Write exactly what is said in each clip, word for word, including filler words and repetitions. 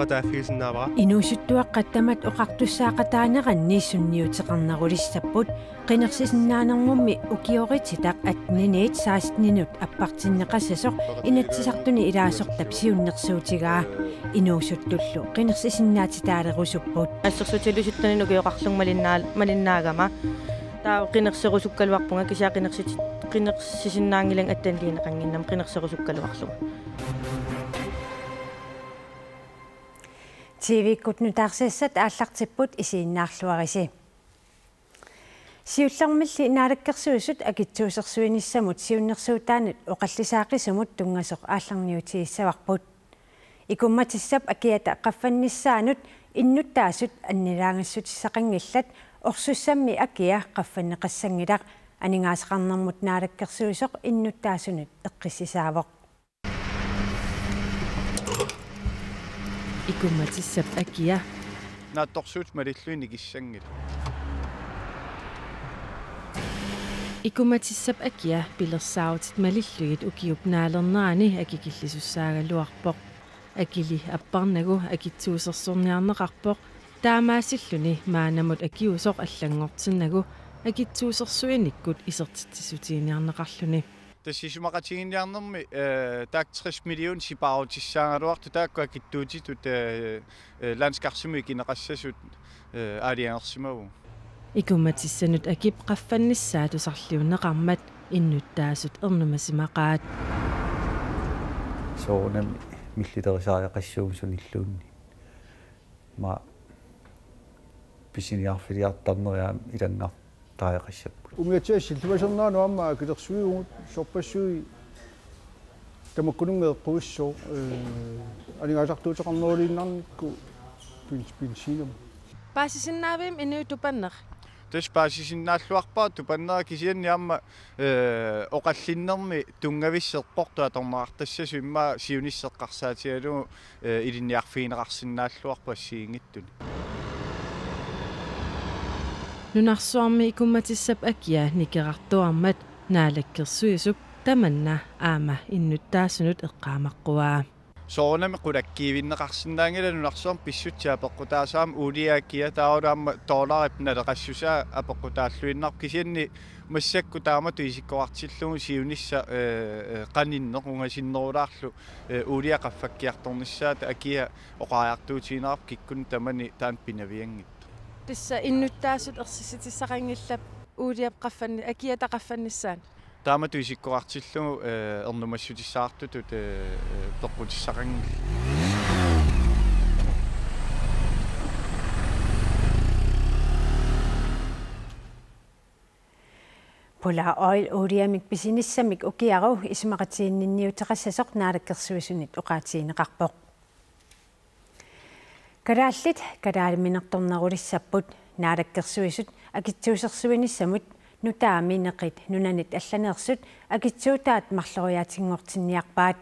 Taaffigisinnaavara. Inuusuttuaqqat tamat oqartussaaqataaneranni sunniuteqarnerulissapput, qinersisinnaanermummi ukiorititaq atteniniit seksteninut appartinneqassasoq Inatsisartuni ilaasortap siunnersuutigaa. Inuusuttullu qinersisinnaatitaalerusupput. Assersuutigalugu sytteninut ukioqarlunga malinnaa-, malinnaagama. Taava qinerserusukkaluarpunga kisianni qinersit-, qinersisinnaanngilanga atteniliineqannginnama qinerserusukkaluarlunga. T V-kkut nutaarsiassat aallartipput, isiginnaarluarisi. Siullermilli Naalakkersuisut akitsuusersuinissamut siunnersuutaanut oqallisaaqisumut tunngasoq aallarniutigissavarput. Ikummatissap akiata qaffannissaanut innuttaasut annilaangassutissaqanngillat, orsussammi akia qaffanneqassanngilaq, aningaasaqarnermut naalakkersuisoq innuttaasunut eqqissisaavoq. Ikummatissap akia. Naatsorsuutit malillugit nikissanngilaq. Ikummatissap akia pilersaarutit malillugit ukiup naalernerani akikillisussaagaluarpoq. Akili apparnagu akitsuusersorniarneqarpoq, taamaasilluni maannamut akiusoq allanngortinnagu akitsuusersuinikkut isertitsissutiginiarneqarluni. Tassa isumaqatiginninniarnermi, eh, taakku tres million sipaarutissaagaluartut taakku akitsuutitut, eh, eh, landskarsimut ikineqassasut, eh, aalajangersimavagut. Ikummatissanut akip qaffannissaa tusarliunneqarmat innuttaasut ernumasimaqaat. Soorunami milliterisariaqassuunngilaq sunilluunniit. Aamma pisiniarfiliartarneri aamma ilanngartariaqassapput. Umiatsiaat sillimasinnaanut aamma akilersuivugut, sorpassuit tamakkununnga eqquissooq, eh, aningaasartuuteqarneruliinnarnikkut ben-, benzinimut. Paasisinnaavigami inuit tupanneq? Tassa paasisinnaalluarpara tupannera, kisianni aamma, eh, oqallinnermi tunngavissaq eqqortoq atorneqartassasoq immaqa siunissaq eqqarsaatigalugu, eh, ilinniarfigineqarsinnaalluarpoq assigiinngitsunik. Nunarsuarmi ikummatissap akia nikerartuarmat Naalakkersuisup tamanna aamma innuttaasunut eqqaamaqquaa. Soorunami qulakkiivinneqarsinnaanngilaq nunarsuarmi pissutsit apeqqutaasut, aamma uulia akia taavalu aamma dollarip naleqassusaa apeqqutaalluinnarpoq, kisianni massakkut taamatut isikkoqartillugu siunissaq, eh, eh, qaninneq ungasinnerulaarlu, eh, uulia qaffakkiartornissaata akia oqariartuutigineqarpoq kikkunnut tamanit taanna pinavianngitsoq. Tassa innuttaasut ersissitissaqanngillat uuliap qaffanni-, akiata qaffannissaanut. Taamatut isikkoqartillugu, eh, ernumassutissaqartutut, eh, eh, peqqutissaqanngillat. Polar Oil uuliamik pisinissamik ukiaru isumaqatiginninniuteqassasoq Naalakkersuisunit oqaatigineqarpoq. Kalaallit kalaaliminertornerulissapput. Naalakkersuisut akitsuusersuinissamut nutaami neqit nunanit allaneersut akitsuutaat marloriaatinngortinniarpaat.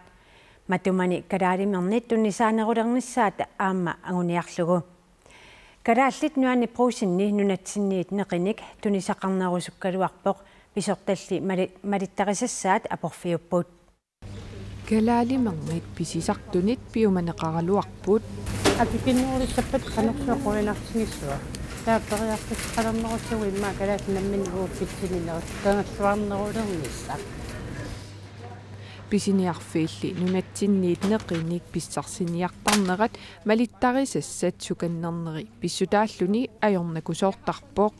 Matumani kalaalimernit tunisaanerulernissaat aamma anguniarlugu. Kalaallit Nunaanni Brugsenimi nunatsinniit neqinik tunisaqarnerusukkaluarpoq, pisortalli mali-, malittarisassaat aporfiupput. Kalaalimernit pisisartunit piumaneqaraluarput. Akikinnerulissappata qanorsuaq qujanartigissuaq. Taava periarfissaqalernerusugut immaqa kalaallit namminneq uagut pitsininerit kangerluarnerulernissaq. Pisiniarfiilli nunatsinniit neqinik pissarsiniartarnerat malittarisassat sukannerneri pissutaalluni ajornakusoortarpoq.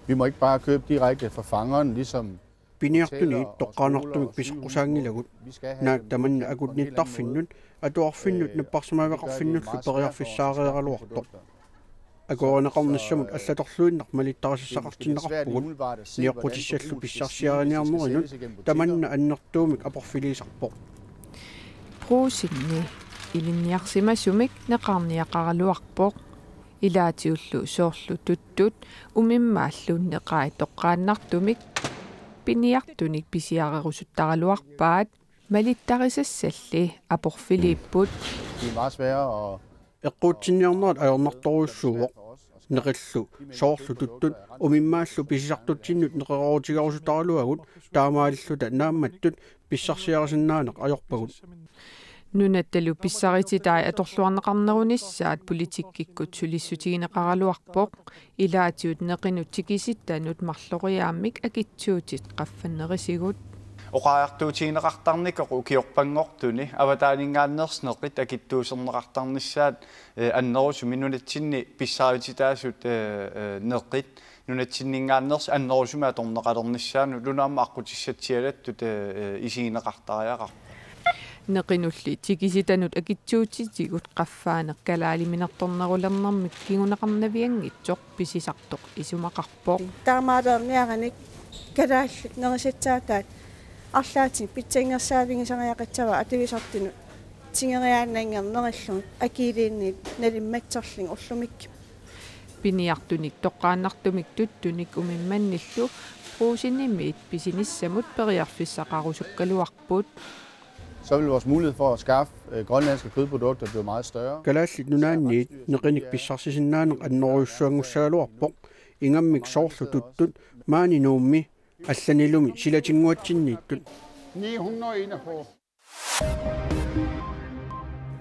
Vi må ikke bare købe direkte fra fangeren, ligesom Piniartuniit toqqaannartumik piseqqusaanngilagut. Naak tamanna akunnittarfinnut, atuarfinnut napparsimaveqarfinnullu periarfissaareeraluartoq. Akuerineqarnissamut allatorluinnaq malittarisassaqartinneqarpugut, nioqqutissallu pissarsiariniarnerinut tamanna annertuumik aporfiliisarpoq. Brugsenimi ilinniarsimasumik neqarniaqaraluarpoq. Ilaatigut soorlu tuttut umimmaallu neqai toqqaannartumik piniartunik pisiarerusuttaraluarpaat, malittarisassalli aporfiliipput. Det er meget sværere at Eqquutsinniarnerat ajornartorujussuuvoq. Neqillu soorlu tuttut umimmaallu pisisartutsinnut neqeroorutigerusuttaraluagut, taamaalilluta naammattut pissarsiarisinnaaneq ajorpagut. Nunattalu pissarititai atorluarneqarnerunissaat politikkikkut sulissutigineqaraluarpoq, ilaatigut neqinut tikisitanut marloriaammik akitsuutit qaffannerisigut. Oqariartuutigineqartarnikoq ukiorpanngortuni avataaninngaanneersut neqit akitsuuserneqartarnissaat, eh, annerusumik nunatsinni pissarititaasut, eh, eh, neqit nunatsinninngaanneersut annerusumik atorneqalernissaannut una aamma aqqutissatsialattut, eh, eh, isigineqartariaqarpoq. Neqinulli tikisitanut akitsuutitigut qaffaaneq kalaaliminertornerulernermik kinguneqarnavianngitsoq pisisartoq isumaqarpoq. Taamaaliorniaranik kalaallit nerisassaataat arlaatigut pitsanngersaavigisariaqassavaa atuisartunut tigoriaannanngornerullugu akiiliinniit nalimmatserlugit ullumikkut. Piniartunik toqqaannartumik tuttunik umimmannillu Brugsenimiit pisinissamut periarfissaqarusukkaluarput. Så vil vores mulighed for at skaffe, øh, grønlandske kødprodukter blive meget større. Kalaallit Nunaanniit neqinik pissarsisinnaaneq annerujussuanngussagaluarpoq, ingammik soorlu tuttut maani Nuummi allanilumi silatinnguatsinniittut. Ni hundrede og enogfyrre.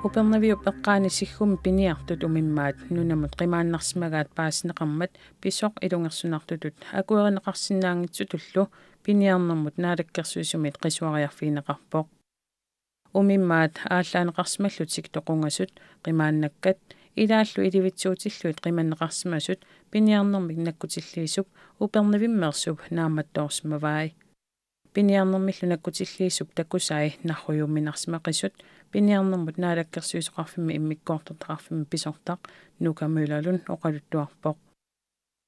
Upernaviup eqqaani Siggummi piniartut umimmaat nunamut qimaannarsimagaat paasineqarmat pisoq ilungersunartutut akuerineqarsinnaanngitsutullu piniarnermut naalakkersuisumiit qisuariarfigineqarpoq. Umimmaat aallaaneqarsimallutik toqungasut qimaannakkat ilaallu ilivitsuutillugit qimanneqarsimasut piniarnermik nakkutilliisup Upernavimmeersup naammattoorsimavai. Piniarnermillu nakkutilliisup takusai narrujuumminarsimaqisut piniarnermut naalakkersuisoqarfimmi immikkoortortaqarfimmi pisortaq Nuka Møllerlund oqaluttuarpoq.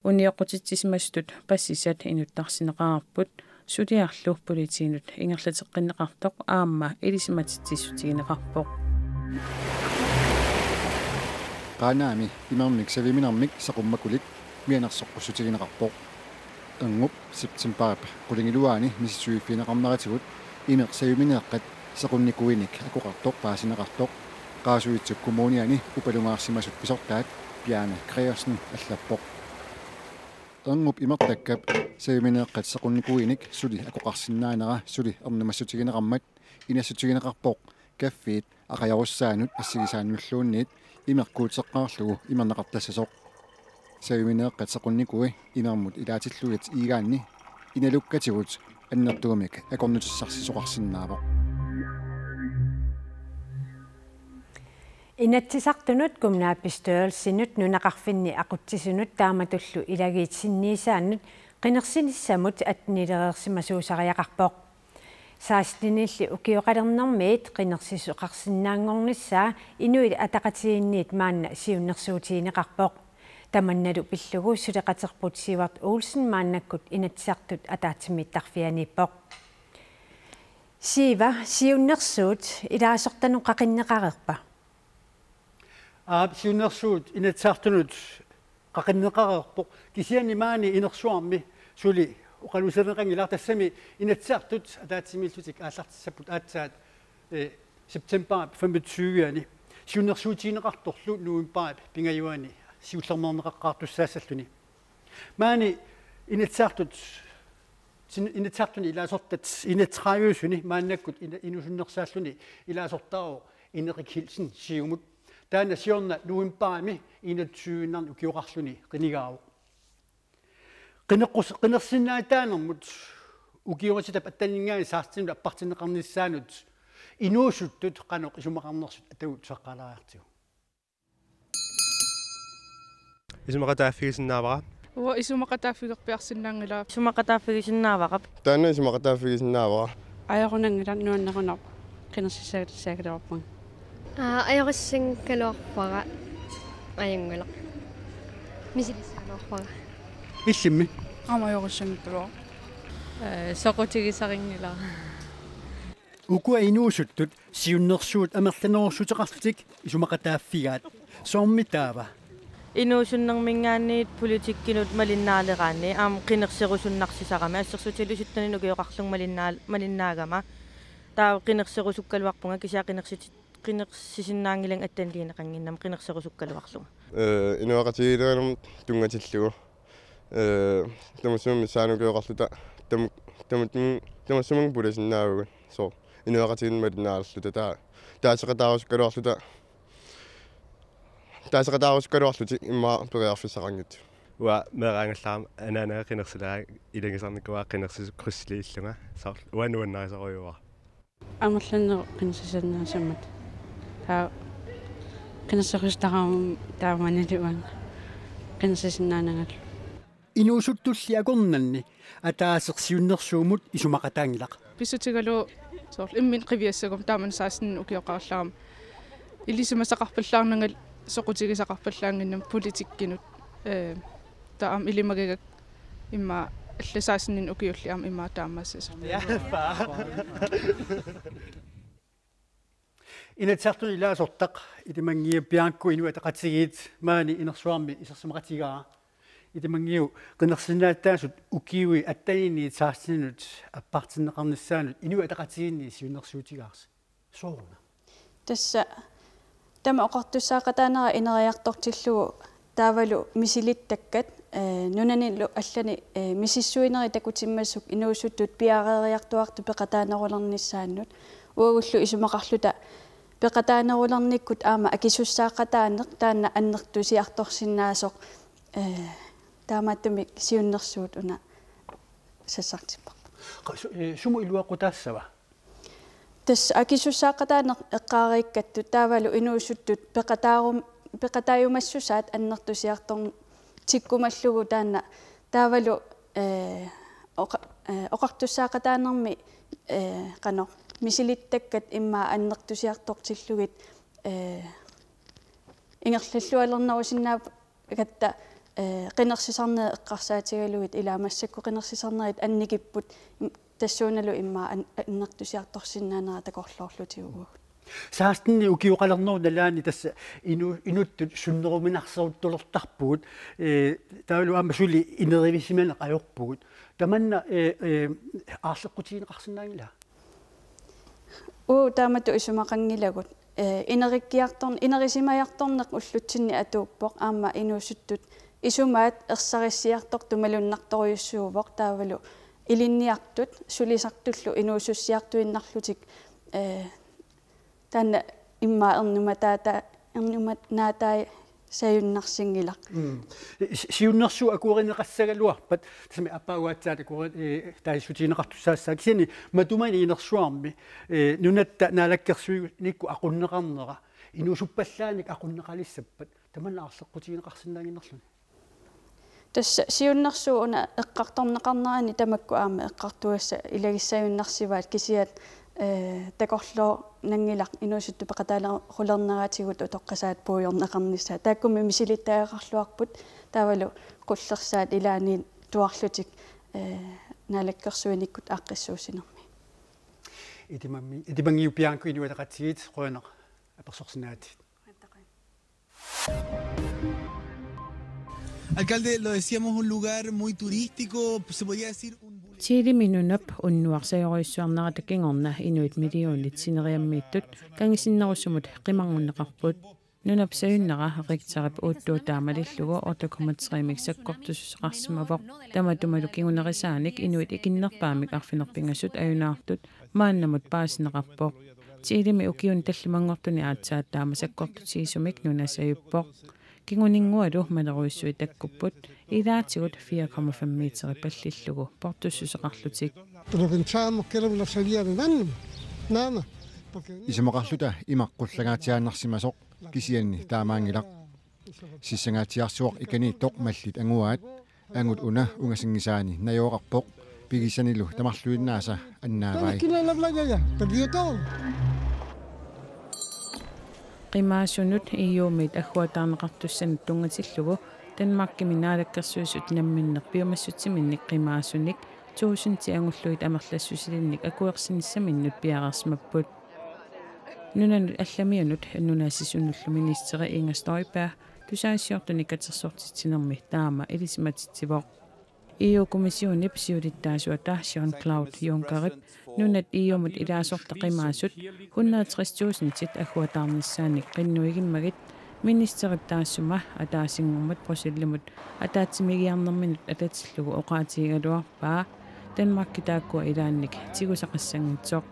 Unioqqutitsisimasutut passisat inuttarsineqareerput suliarlu politiinut ingerlateqqinneqartoq aamma ilisimatitsissutigineqarpoq. Qaanaami imermik saviminermik saqummakulik mianersoqqussutigineqarpoq. Erngup septembarip qulingiluaani misissuiffigineqarneratigut imeq savimineeqqat saqunnikuinik akoqartoq paasineqartoq Qaasuitsup Kommuniani upalungaarsimasut pisortaat Bjarne Gregersen allappoq. Erngup imertakkap savimineeqqat saqunnikuinik suli akoqarsinnaanera suli ernumassutigineqarmat inassutigineqarpoq kaffiit aqajorussaanut assigisaannulluunniit imeq kuutseqqaarlugu imerneqartassasoq. Savimineeqqat saqunnikui imermut ilaatillugit iigaanni inalukkatigut annertuumik akornutissarsisoqarsinnaavoq. Inatsisartunut, kommunalbestyrelsinut, nunaqarfinni aqutsisunut taamatullu ilagiit sinniisaannut qinersinissamut attenilereersimasuusariaqarpoq. Sekstenilli ukioqalernermiit qinersisoqarsinnaanngornissaa Inuit Ataqatigiinniit maanna siunnersuutigineqarpoq. Tamannalu pillugu suleqaterput Sivert Olsen maannakkut Inatsisartut ataatsimiittarfianiippoq. Siiva, siunnersuut ilaasortanut qaqinneqareerpa? Aap, siunnersuut Inatsisartunut qaqinneqareerpoq, kisianni maani inersuarmi suli oqaluusereerneqanngilaq, tassami Inatsisartut ataatsimiillutik aallartissapput aatsaat, eh, septembarip femogtyve-ani siunnersuutigineqartorlu novembarip pingajuani siullermeerneqaqqaartussaassalluni. Maani Inatsisartut, sin-, Inatsisartuni ilaasortat enogtredive-suni maannakkut ina-, inuusunnersaalluni ilaasortaavoq Henrik Hilsen Siumut. Taanna siorna novembarimi enogtyve-innarnik ukioqarluni qinigaavoq. Qineqqus-, qinersinnaatitaanermut ukiorisatap attaninngaanniit sekstenimut appartinneqarnissaanut inuusuttut qanoq isumaqarnersut atagu tusarpaalaariartigu. Isumaqataaffigisinnaavara. Uanga isumaqataaffigerpiarsinnaanngilanga. Isumaqataaffigisinnaavara. Taanna isumaqataaffigisinnaavara. Ajorunanngilaq, nuannerunarpoq. Qinersissaagaluarpunga. Aa, ajorissanngikkaluarpara. Ajunngilaq. Misilissagaluarpara. Illimmi? Aamma ajorissanngikkaluarpara. Ee, soqutigisarinngilara. Ukua inuusuttut siunnersuut amerlanerussuteqarlutik isumaqataaffigaat. Soormi taava? Inuusunnerminngaanniit politikkinut malinnaaleraanni aamma qinerserusunnarsisarami, assersuutigalugu syttenit ukioqarlunga malinnaal-, malinnaagama. Taava qinerserusukkaluarpunga, kisianni qinersit-, qinersisinnaanngilanga atteniliineqannginnama, qinerserusukkaluarlunga. Ee, inuiaqatigiinnut tunngatillugu. Ee, tamassummik missaani ukioqarluta tam-, tamat-, tamassummik pulasinnaavagut. Soo. Inuiaqatigiinnut malinnaagaluarluta taa-, taaseqataarusukkaluarluta, taaseqataarusukkaluarlutik immaqa periarfissaqanngitsut. Uanga meeraangallarama anaanaga qinersilaanga, ilagisarnikuuara qinersisut krydsiliillunga, soorlu uanga nuannarisorujussuuara. Amerlanerup qinersisannaasammat. Taava qinerserusuttaqarama taamanilu uanga qinersisinnaanangalu. Inuusuttulli akornanni ataaseq siunnersuummut isumaqataanngilaq. Pissutigalugu soorlu imminut qiviassaguma taamani seksten ukioqarallarama. Ilisimasaqarpallaarnangalu soqutigisaqarpallaannginnama politikkinut. Ee, taava aamma ilimagigakku immaqa allat seksten ukiulli aamma immaqa taamaassasoq. Inatsisartuni ilaasortaq Ilimangiup Bianco Inuit Ataqatigiit maani inersuarmi isersimaqatigaara. Ilimangiup qinersinnaataasut ukiui atteniinniit seksteninut appartinneqarnissaanut Inuit Ataqatigiinni siunnersuutigaarsi. Sooruna? Tassa tama oqartussaaqataanera ineriartortillugu taavalu misilittakkat, ee, nunanilu allani, ee, misissuinerit takutimmassuk inuusuttut piareeriartuartut peqataanerulernissaannut. Uagullu isumaqarluta peqataanerulernikkut aamma akisussaaqataaneq taanna annertusiartorsinnaasoq, ee, taamaattumik siunnersuut una sassartipparput. Qa-, su-, ee, sumut iluaqutaassava? Tassa akisussaaqataaneq eqqaariikkattut taavalu inuusuttut peqataarum-, peqataajumassusaat annertusiartorn-, tikkumallugu taanna taavalu, ee, oqa-, ee, oqartussaaqataanermi, ee, qanoq misilittakkat immaqa annertusiartortillugit, ee, ingerlallualernerusinnaagatta, ee, qinersisarnerit eqqarsaatigalugit ilaa massakkut qinersisarnerit annikipput, im-, tassuunalu immaqa an-, annertusiartorsinnaanera takorloorlutigu. Seksten ukioqalernerup nalaani tassa inu-, inuttut sunneruminarseruttulertarpugut, ee, taavalu aamma suli inerivisimaneq ajorpugut. Tamanna, ee, ee, aarleqqutigineqarsinnaanngila? Uu, taamatut isumaqanngilagut. Ee, inerikkiartorn-, inerisimajartorneq ullutsinni atuuppoq, aamma inuusuttut isumaat ersarissiartortut malunnartorujussuuvoq, taavalu ilinniartut sulisartullu inuusussiartuinnarlutik, ee, taanna immaqa ernumataata-, ernumanaatai sajunnarsinngilaq. Mm. Si-, siunnersuut akuerineqassagaluarpat, tassami aappaagu aatsaat akueri-, ee, taasissutigineqartussaassaaq, kisianni matumani inersuarmi, ee, nunatta naalakkersuinikkut aqunneqarnera, inuusuppallaanik aqunneqalissappat, tamanna aarleqqutigineqarsinnaannginnerluni. Tassa siunnersuut una eqqartorneqarnerani tamakku aamma eqqartugassat ilagissagunarsivaat, kisianni, ee, takorloornanngilaq inuusuttut peqataanerulerneratigut utoqqasaat puigorneqarnissaat. Taakkumi misilittagaqarluarput taavalu qullersaat ilaanniittuarlutik, ee, naalakkersuinikkut aaqqissuussinermi. Itimammi-, Itimangiup Bianco Inuit Ataqatigiit, qujanaq apersorsinnaagatsigit. Alcalde, lo decíamos, un lugar muy turístico, se podría decir un bulevar. Chilimi nunap unnuarsajorujussuarnerata kingorna inuit millionit sineriammiittut kangisinnerusumut qimarngunneqarput. Nunap sajunnera rektorip uuttuutaa malillugu otte komma tre-mik sakkortussuseqarsimavoq. Tamatumalu kingunerisaanik inuit ikinnerpaamik arfineq-pingasut ajunaartut maannamut paasineqarpoq. Chilimi ukiuni tallimanngortuni aatsaat taama sakkortutigisumik nuna sajuppoq. Kinguninngualu malerujussuit takkupput, ilaatigut fire komma fem meterit pallillugu portussuseqarlutik. Pero pensamos que era una salida de Nánimo, nada más, porque venía Isumaqarluta imaq qullangaatsiaannarsimasoq, kisianni taamaanngilaq. Sissangaatsiarsuaq ikaniittoq mallit anguaat, angut una ungasinngisaani najugaqarpoq, pigisanilu tamarluinnaasa annaavai. Toda la esquina de la playa ya, perdió todo. Qimaasunut E U-miit agguataarneqartussanut tunngatillugu Danmarkimi naalakkersuisut namminneq piumassutsiminnik qimaasunik tuusinti angullugit amerlassusilinnik akuersinissaminnut piareersimapput. Nunanut allamiunut nunasisunullu ministeri Inger Støjberg tusagassiortunik katersortitsinermi taama ilisimatitsivoq. E U-kommissionip siulittaasuata Jean-Claude Junckerip nunat E U-mut ilaasortaqqimaasut hundrede tres tusindit agguataarnissaannik qinnuigimmagit ministerip taassuma ataasinngormat Bruxellesimut ataatsimiigiarnerminut atatillugu oqaatigigaluarpaa, Danmarki taakkua ilaannik tigusaqassanngitsoq.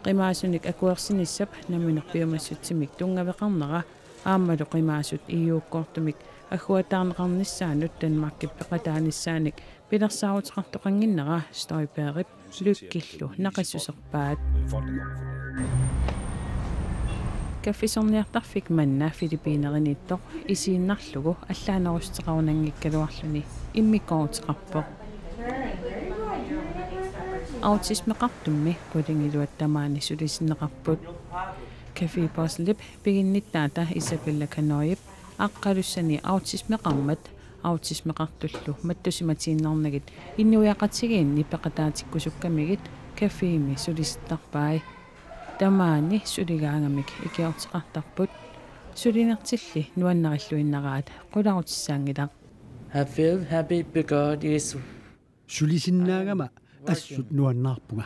Qimaasunik akuersinissap nammineq piumassutsimik tunngaveqarnera aammalu qimaasut E U-kkoortumik agguataarneqarnissaannut Danmarkip peqataanissaanik pilersaaruteqartoqannginnera Støjbergip Lykkillu naqissuserpaat. Kaffisorniartarfik manna Filippineriniittoq isiinnarlugu allaanerussuteqarunanngikkaluarluni immikkoorteqarpoq. Autismeqartummi qulingiluat tamaani sulisinneqarput. Café Boslip piginnittaata Isabella Kanoyip Aqqalussani autismeqarmat autismeqartullu mattusimatiinnarnagit inuiaqatigiinni peqataatikkusukkamigit cafémi sulisittarpai. Tamaani suligaangamik ikiorteqartarput. Sulinertilli nuannarilluinnaraat qularutissaanngilaq. I feel happy because it's Sulisinnaagama assut nuannaarpunga.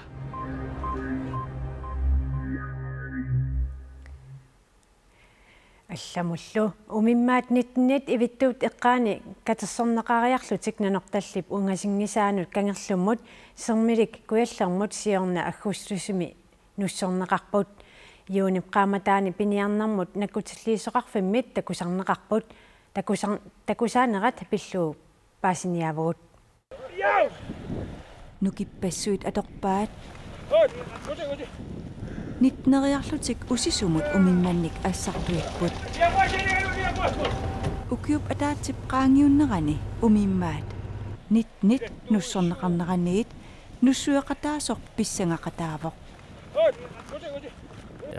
Allamullu. Umimmaat nittenit ivittuut eqqaani katersorneqariarlutik Nanortallip ungasinngisaanut kangerlummut Sermilik Kujallermut siorna aggustusimi nussorneqarput. Juunip qaammataani piniarnermut nakkutilliisoqarfimmit takusarneqarput. Takusar-, takusaanerat pillugu paasiniaavugut. Nukippassuit atorpaat. Nitteneriarlutik usisumut umimmannik assartuipput. Ukiup ataatsip qaangiunnerani umimmaat nittenit nussorneqarneraniit nussueqataasoq pissangaqataavoq.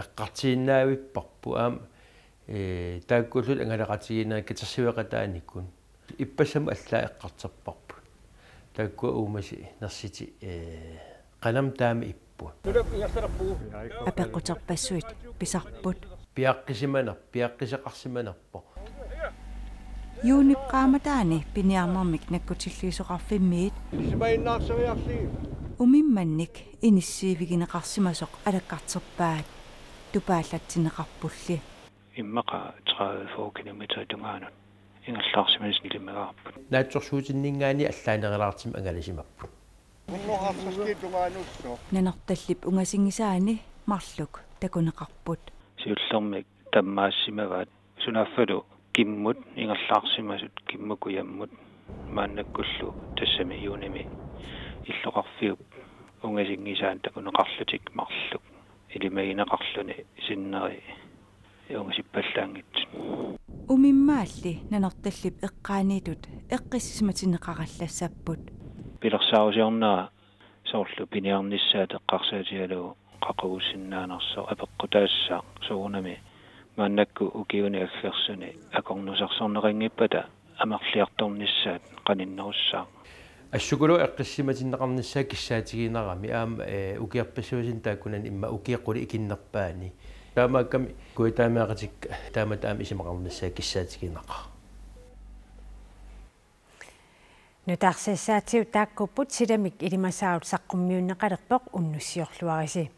Eqqartuinnaavipparput aamma, ee, taakkuullutik angalaqatigiinnerit katersueqataanikut. Ippassamut allaat eqqartorparput. Taakkua uumasut nersitit, ee, qanamut taama ipput. Apeqquterpassuit pisarput. Piaqqisimaner-, piaqqiseqarsimanerpoq. Juunip qaammataani piniarnermik nakkutilliisoqarfimmiit umimmannik inissiivigineqarsimasoq alakkarterpaat, tupaallatsinneqarpulli. Immaqa tredive fyrre kilometer tungaanut ingerlaarsimasut ilimagigaarput. Naatsorsuutinninngaanniit allaanerulaartumik angalasimapput. Nanortallip ungasinngisaani marluk takuneqarput. Siullermik tammaassimavaat, sunaaffalu kimmut ingerlaarsimasut, kimmut kujammut, maannakkullu tassami juunimi illoqarfiup ungasinngisaani takuneqarlutik marluk ilimagineqarluni sinneri ungasippallaanngitsut. Umimmaalli Nanortallip eqqaaniittut eqqissisimatinneqarallassapput. Pilersaarusiornera soorlu piniarnissaat eqqarsaatigalugu qaqugussinnaanersoq apeqqutaassaaq, soorunami maannakkut ukiuni aggersuni akornusarsorneqanngippata amerliartornissaat qaninnerussaaq. Assukulu eqqissisimatinneqarnissaa kissaatiginarami aamma, ee, ukiorpassuarni taakkunani immaqa ukiut qulit ikinnerpaanni. Taamaakkami kujataamiaqatikka taamatut aamma isumaqarnissaa kissaatiginaqaaq. Nutaarsiassaatigut taakkuupput, silamik ilimasaarut saqqummiunneqalerpoq, unnussiorluarisi.